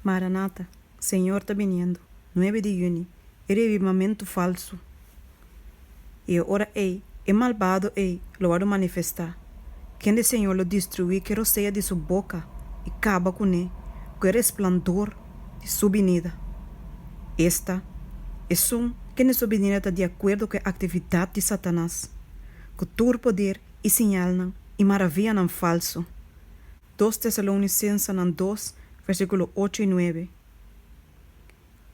Maranata, Señor ta biniendo, nuebe di yüni, e revivamentu falsu. I e ora ei e malbado ei lo wòrdu manifestá, kende Señor lo destruí ku e rosea di su boka i kaba kuné ku e resplandor di su binida. Esta, esun kende su binida ta di akuerdo ku e aktividat di Satanas, ku tur poder i siñalnan i maravianan falsu. Dos Tesalonisensenan dos, versíkulo ocho i nuebe.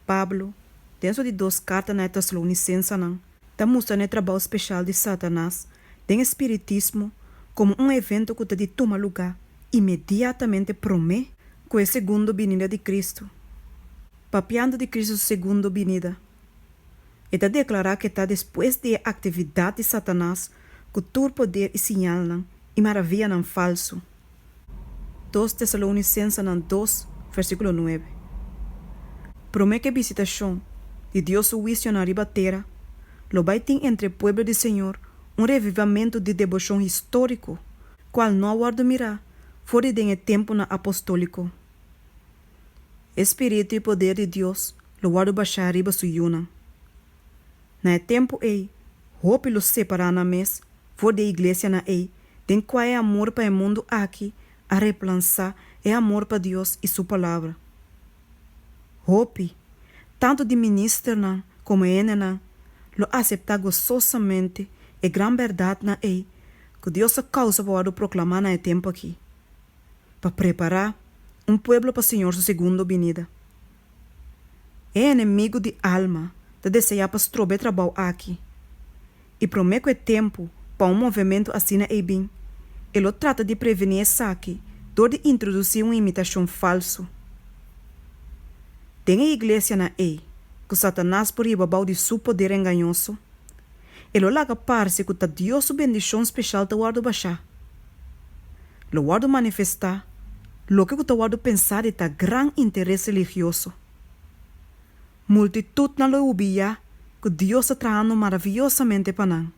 Pablo, den su di dos karta na e Tesalonisensenan, ta mustra na e trabou speshal di Satanas den e spiritismo komo un evento ku ta di tuma lugá inmediatamente promé ku e segundo binida di Kristu. Papiando di Kristu su segundo binida, e ta deklará ku e ta despues di e aktividat di Satanas ku tur poder i siñalnan i maravianan falsu. Dos Tesalonisensenan dos, versíkulo nuebe. Promé ku e bisitashon di Dios su huisionan riba tera, lo bai tin entre e pueblo di Señor un revivamentu di deboshon históriko kual no a wòrdu mirá for di den e tempunan apostóliko. E spiritu i poder di Dios lo wòrdu bashá riba su yunan. Na e tempu ei, hopi lo separá nan mes for di e iglesianan ei den kua e amor pa e mundu aki a replansá e amor pa Dios i Su Palabra. Hopi, tantu di ministernan komo e hendenan, lo aseptá gososamente e gran bèrdatnan ei ku Dios a kousa pa wòrdu proklamá na e tempu akí, pa prepará un pueblo pa Señor su segundo binida. E enemigu di alma ta deseá pa stroba e trabou aki, i promé ku e tempu pa un movementu asina ei bin, e lo trata di prevení esaki dor di introdusí un imitashon falsu. Den e iglesianan ei ku Satanas por hiba bou di su poder engañoso, e lo laga parse ku ta Dios su bendishon speshal ta wòrdu bashá. Lo wòrdu manifestá loke ku ta wòrdu pensá di ta gran interes religioso. Multitutnan lo hubiá ku Dios ta trahando maraviyosamente pa nan,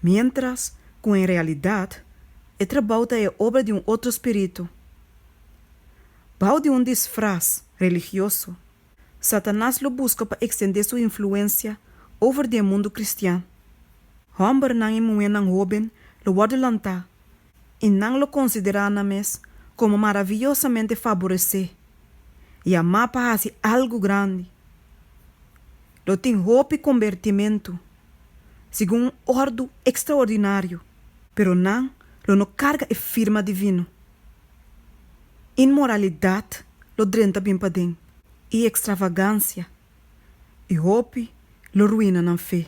miéntras ku en realidat e trabou ta e obra di un otro spiritu. Bou di un disfras religioso, Satanas lo buska pa ekstendé su influensia over di e mundu kristian. Hòmbernan i muhénan hóben lo wòrdu lantá i nan lo konsiderá nan mes komo maraviyosamente faboresé, yamá pa hasi algu grandi. Lo tin hopi kombertimentu, segun un òrdu ekstraordinario, pero nan lo no karga e firma divino. Inmoralidat lo drenta bin paden, i ekstravagansia, i hopi lo ruina nan fe.